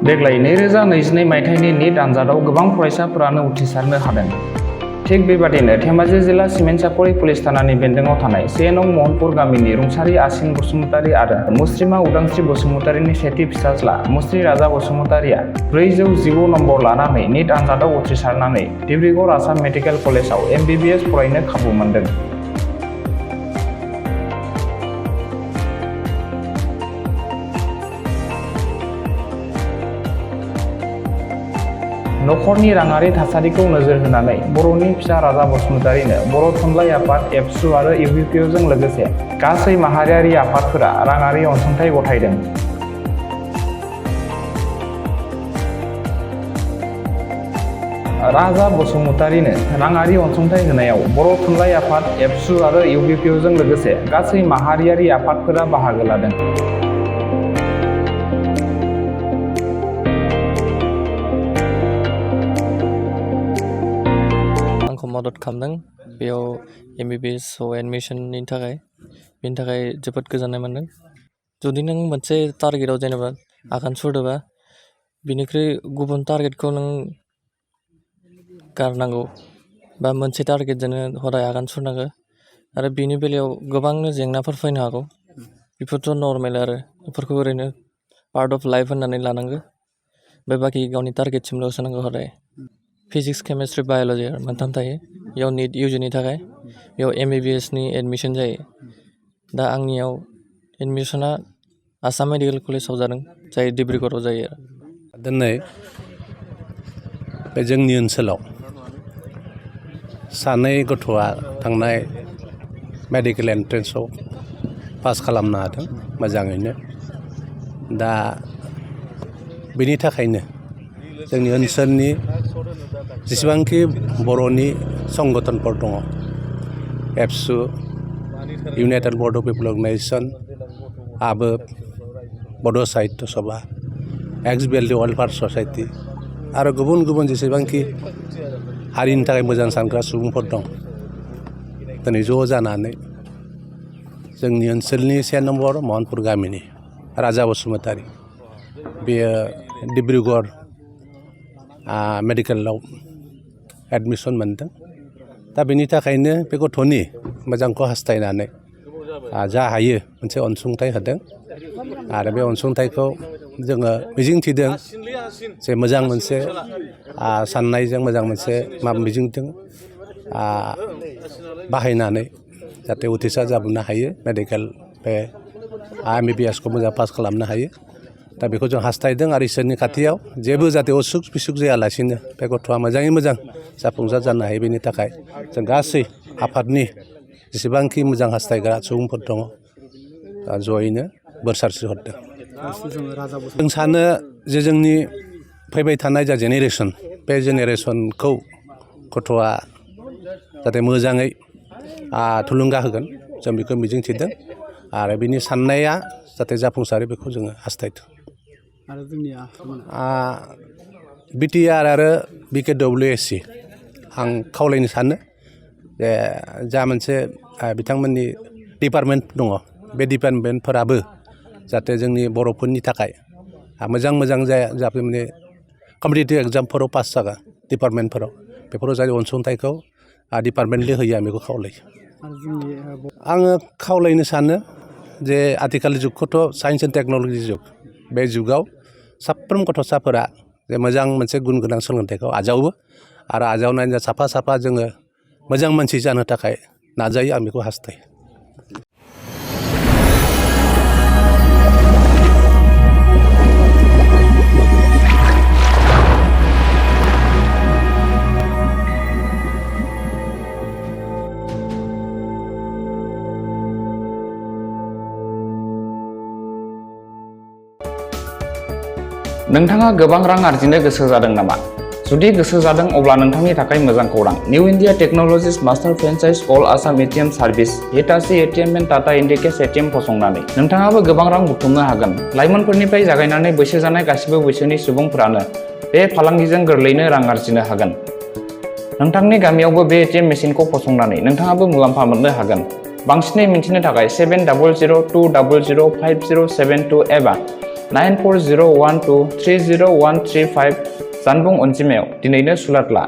देग्लाय 2022 मायथाइनि नीट आनजादाव गोबां फरायसाफोरानो उथ्रिसारनो हादों। थिग बेबादिनो धेमाजि जिल्ला सिमेन्टसापरि पुलिस थानानि बेन्दोङाव थानाय 1 नं महनपुर गामिनि रुंसारि आसिन बसुमतारी आरो मुस्रिमा उदांस्रि बसुमतारीनि सेथि फिसाज्ला मुस्रि राजा बसुमतारीया 415 नम्बर लानानै नीट आनजादाव उथ्रिसारनानै डिब्रुगड़ आसाम मेडिकेल कलेजाव MBBS फरायनो खाबु मोनदों। नखरनि राङारि थासारिखौ नोजोर होनानै बर'नि फिसा राजा बसुमतारीनो बर' थुनलाइ आफाद एबसु आरो UPPOजों लोगोसे गासै माहारियारि आफादफोरा राङारि अनसुंथाइ गथायदों। राजा बसुमतारीनो राङारि अनसुंथाइ होनायाव बर' थुनलाइ आफाद एबसु आरो UPPOजों लोगोसे गासै माहारियारि आफादफोरा बाहागो लादों। मदद खालामदों बेयाव MBBS एडमिशननि थाखाय बेनि थाखाय जोबोद गोजोननाय मोनदों। जुदि नों मोनसे टारगेटआव जेनेबा आगान सुरदोंबा बिनिख्रुइ गुबुन टारगेटखौ नों गारनांगौ बा मोनसे टारगेटजोंनो हदाय आगान सुरनांगौ आरो बिनि बेलायाव गोबांनो जेंनाफोर फैनो हागौ बेफोरथ' नर्मेल आरो बेफोरखौ ओरैनो पार्ट अफ लाइफ होननानै लानांगौ बे बाखि गावनि टारगेटसिमल' होसोनांगौ हदाय। फिजिक्स केमेस्ट्रि बाय'लजि मोनथाम थायो बेयाव नीट UGनि थाखाय बेयाव MBBSनि एडमिशन जायो। दा आंनियाव एडमिशना आसाम मेडिकेल कलेजाव जादों जाय डिब्रुगड़आव जायो। दिनै बे जोंनि ओनसोलाव सानै गथ'आ थांनाय मेडिकेल एन्ट्रेन्सआव पास खालामनो हादों मोजाङैनो। दा बेनि थाखायनो जोंनि ओनसोलनि जेसेबांखि बर'नि संगठनफोर दङ एबसु, इउनाइटेड बड' पिपल अर्गेनाइजेशन, आबोब, बड' साहित्य सभा, XBLD वेलफेयार ससाइटि आरो गुबुन गुबुन जेसेबांखि हारिनि थाखाय मोजां सानग्रा सुबुंफोर दं दिनै ज' जानानै जोंनि ओनसोलनि 1 नम्बर महनपुर गामिनि राजा बसुमतारी बेयो डिब्रुगड़ मेडिकेलाव एडमिशन मोनदों। दा बेनि थाखायनो बे गथ'नि मोजांखौ हास्थायनानै जा हायो मोनसे अनसुंथाइ होदों आरो बे अनसुंथाइखौ जोङो मिजिंथिदों जे मोजां मोनसे साननायजों मोजां मोनसे मिजिंजों बाहायनानै जाहाथे उथ्रिसार जाबोनो हायो मेडिकेल बे MBBSखौ मोजां पास खालामनो हायो। दा बेखौ जों हास्थायदों आरो इसोरनि खाथियाव जेबो जाहाथे असुख बिसुख जायालासिनो बे गथ'आ मोजाङै मोजां जाफुंसार जानो हायो बेनि थाखाय जों गासै आफादनि जेसेबांखि मोजां हास्थायग्रा सुबुंफोर दङ जयैनो बोर सारस्रिहरदों। जों सानो जे जोंनि फैबाय थानाय जा जेनेरेसन बे जेनेरेसनखौ गथ'आ जाहाथे मोजाङै थुलुंगा होगोन जों बेखौ मिजिंथिदों आरो बिनि साननाया जाहाथे जाफुंसारो बेखौ जोङो हास्थायदों। आरो जोंनिया BTR आरो BKWSC आं खावलायनो सानो जे जा मोनसे बिथांमोननि डिपार्टमेन्ट दङ बे डिपार्टमेन्टफोराबो जाहाथे जोंनि बर'फोरनि थाखाय मोजां मोजां जाहाथे माने कम्पिटिटिभ एग्जामफोराव पास जागोन डिपार्टमेन्टफोराव बेफोराव जाय अनसुंथाइखौ डिपार्टमेन्टलि होयो आं बेखौ खावलायो। आङो खावलायनो सानो जे आथिखालनि जुगखौथ' साइन्स एन्ड टेक्न'लजि जुग बे जुगाव साफ्रोम गथ'साफोरा जे मोजां मोनसे गुन गोनां सोलोंथाइखौ आजावो आरो आजावनानै साफा साफा जोङो मोजां मानसि जानो थाखाय नाजायो आं बेखौ हास्थायो। नोंथाङा गोबां रां आरजिनो गोसो जादों नामा? जुदि गोसो जादों अब्ला नोंथांनि थाखाय मोजां खौरां। New India technologies master franchise all Assam ATM service Hitachi ATM and Tata Indicash ATM फसंनानै नोंथाङाबो गोबां रां बुथुमनो हागोन। लाइमोनफोरनिफ्राय जागायनानै बैसो जानाय गासिबो बैसोनि सुबुंफोरानो बे फालांगिजों गोरलैनो रां आरजिनो हागोन। नोंथांनि गामियावबो बे ATM मेसिनखौ फसंनानै नोंथाङाबो मुलाम्फा मोननो हागोन। बांसिनै मिन्थिनो थाखाय 7002005072 एबा 9401230135 जानबुं अनजिमायाव दिनैनो सुलाद ला।